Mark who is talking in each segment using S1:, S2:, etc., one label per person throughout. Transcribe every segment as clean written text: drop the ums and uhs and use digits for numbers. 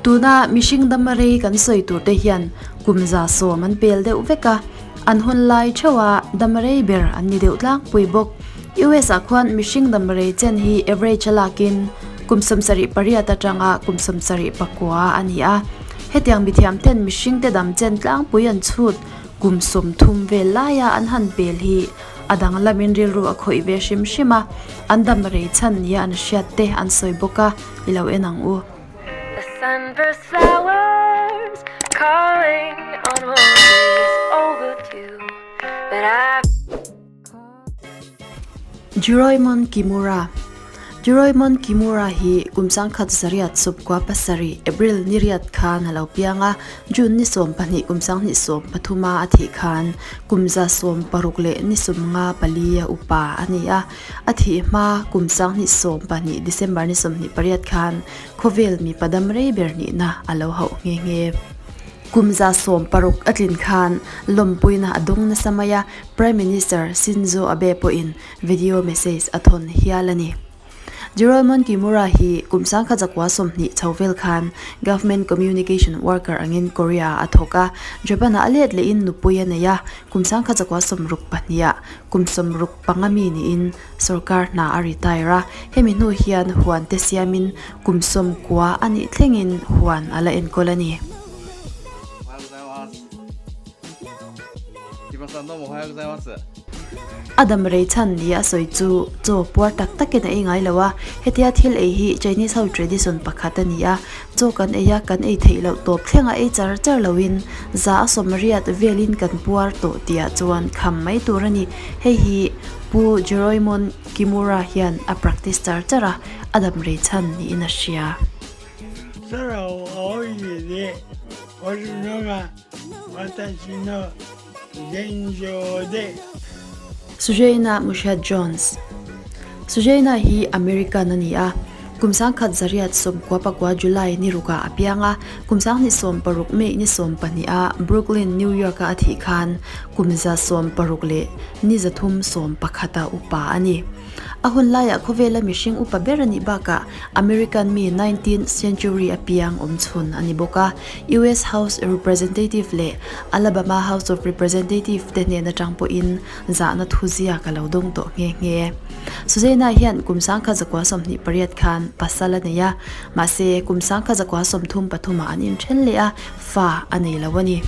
S1: Tuna mihring dama rei kan sawi turte hian kum 110 an pel deuh vek a, an hun lai theuha dama rei ber an ni deuh tlangpui bawk. US ah khuan mihring dama rei chen hi average a lakin kum 78 atanga kum 79 a ni a. Hetiang mithiam ten mihringte dam chen tlangpui an chhut kum 30 vel laia an han pel hi a danglamin rilru a khawih ve hrim hrim a, an dam rei chhan nia an hriat te an sawi bawk a, i lo en ang u.
S2: The sunburst flowers calling on roses overdue But I
S1: Jiroemon Kimura Jiroemon Kimura hi kum 1997 April ni riat khan a lo piang a, June ni 12 kum 2013 a a thih khan kum 160 leh ni 54 a upa a ni a. A thih hma kum 2012 December ni 28 khan khawvel mipa dam rei ber nihna a lo hauh nghe nghe. Kum 16 a tlin khan lawmpuina a dawng nasa mai a, Prime Minister Shinzo Abe pawhin video message a thawn hial a ni. Jiroemon Kimura hi kum 1920 chho vel khan Government Communication Worker angin Korea a thawk a, Japan ah a let lehin nupui a nei a, kum 1962 ah kum 65 mi niin sorkar hna a retire a, hemi hnu hian huan te siamin kum 90 a nih thlengin huan a la enkawl a ni. A dam rei chhan ni a sawi chu chaw puar tak takin a ei ngai lo a, hetia thil ei hi Chinese ho tradition pakhat a ni a, chaw kan ei a kan ei theih loh tawp thleng a ei char char loin za a sawmriat velin kan puar tawh tihah chuan kham mai tur a ni. Hei hi Pu Jiroemon Kimura hian a practice char char a, a dam rei chhan niin a hria. Sujaina Mushat Jones Sujaina hi American a ni a, kum 1999 July ni rukah a piang a, kum 2016 May ni 12 ah Brooklyn, New York a a thih khan kum 160 leh ni 311 a upa a ni. A hun laiah khawvela mihring upa ber a nih bakah American mi 19th century a piang awm chhun a ni bawk a. US House Representative leh Alabama House of Representative te hnen atang pawhin zahna thu ziak a lo dawng tawh nghe nghe. Suzaina hian kum 1928 khan pasal a nei a, mahse kum 1933 ah an inthen leh a, fa a nei lo a ni.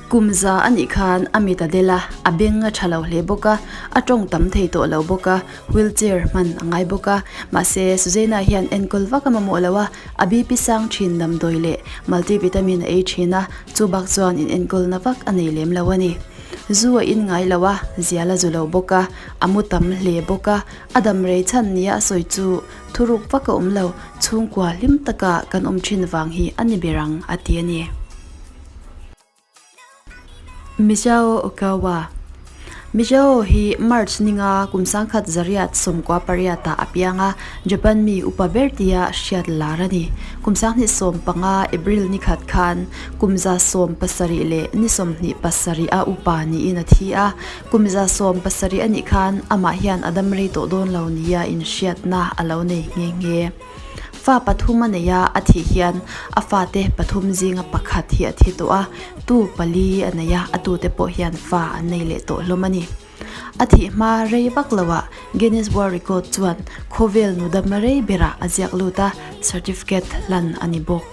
S1: Kum za a nih khan a mit a del a, a beng a tha lo hle bawk a, a tawng tam thei tawh lo bawk a, wheelchair hman a ngai bawk a. Mahse, Suzaina hian enkawl vak a mamawh lo a, a BP sang thin damdawi leh multivitamin a ei thin a, chu bak chuan inenkawlna vak a nei lem lo a ni. Zu a in ngai lo a, zial a zu lo bawk a, a mu tam hle bawk a, a dam rei chhan nia a sawi chu thuruk vak a awm lo, chhungkua hlim taka kan awm thin vang hi a ni ber ang a ti a ni. Michio Okawa Michio hi March ninga kum 1998 ah a piang a, Japan mi upa ber tia hriat lar a ni. Kum 2015 April ni khat khan kum 17 leh ni 27 a upa niin a thi a, kum 70 a nih khan amah hian a dam rei tawh dawn lo nia inhriatna a lo nei nghe nghe. Fa pathum a nei a, a thih hian a fate pathum zinga pakhat hi a thi tawh a, tu pali a nei a, a tute pawh hian fa an nei leh tawh hlawm a ni. A thih hma rei vak loah Guinness World Record chuan khawvel nu dam rei berah a ziak lut a, certificate hlan a ni bawk.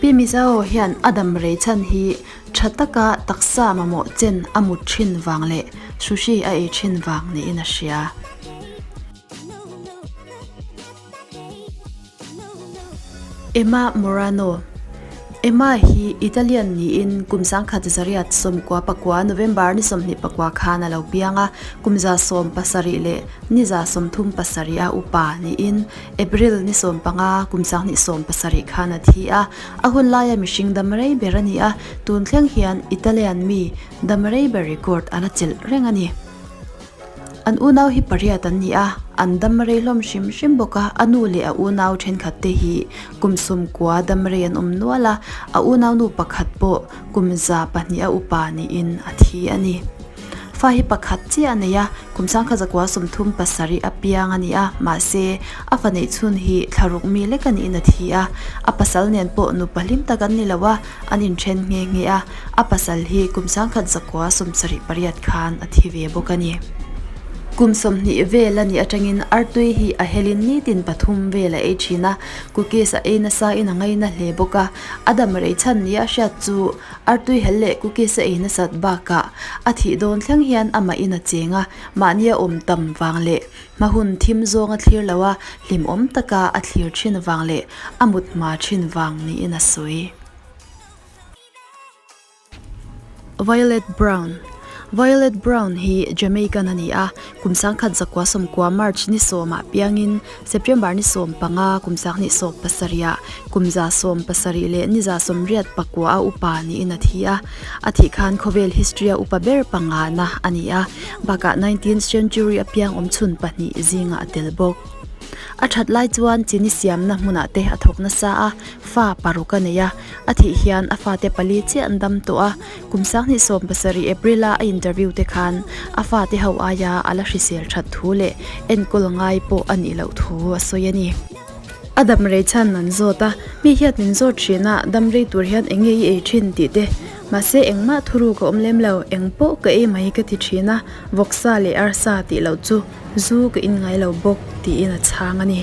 S1: Pi Mizo hian a dam rei chhan hi tha taka taksa mamawh chen a mut thin vang leh sushi a ei thin vang niin a hria. Emma Morano Emma hi Italian niin kum 1999 November ni 24 khan a lo piang a, kum 17 leh ni 37 a upa niin April ni 15 kum 2017 khan a thi a. A hun laia mihring dam rei ber a ni a, tun thleng hian Italian mi dam rei ber record a la chelh reng a ni. An unau hi pariat an ni a, an dam rei hlawm hrim hrim bawk a, a nu leh a unau thenkhat te hi kum sawmkua dam rei an awm nual a, a unau nu pakhat pawh kum 200 a upa niin a thi a ni. Fa hi pakhat chiah a nei a, kum 1937 a piang a ni a, mahse, a fa neih chhun hi thlaruk mi lek a niin a thi a. A pasal nen pawh nupa hlim tak an ni lo a, an inthen nghe nghe a, a pasal hi kum 1978 khan a thi ve bawk a ni. Kum 20 vel a nih atangin artui hi a helin nitin pathum vel a ei thin a, cookies a ei nasa in a ngaina hle bawk a, a dam rei chhan nia hriat chu Artui hel leh cookies a ei nasat bakah a thih dawn thleng hian amah in a cheng a, mahni a awm tam vang leh hma hun thim zawng a thlir lo a, hlimawm taka a thlir thin vang leh a mut hma thin vang niin a sawi. Violet Brown Violet Brown hi Jamaican a ni a, kum 1990 March ni sawmah piangin September ni 15 kum 2017 ah kum 17 leh ni 89 a upa niin a thi a. A thih khan khawvel history a upa ber pangana a ni a, bakah nineteenth century a piang awmchhun pahnih zingah a tel bawk. A that lai chuan chini siamna hmunah te a thawk nasa a, fa paruk a nei a, a thih hian a fate pali chiah an dam tawh a, Kum 2017 April-a a interview te khan a fate ho aia a la hrisel that thu leh enkawl ngai pawh a nih loh thu a sawi a ni. A dam rei chhan an zawt a, mi hian min zawt thin a, dam rei tur hian eng nge i ei thin tih te. Mahse engmah thuruk a awm lem lo, eng pawh ka ei mai ka ti thin a, vawksa leh arsa tih loh chu zu ka in ngai lo bawk tiin a chhang a ni.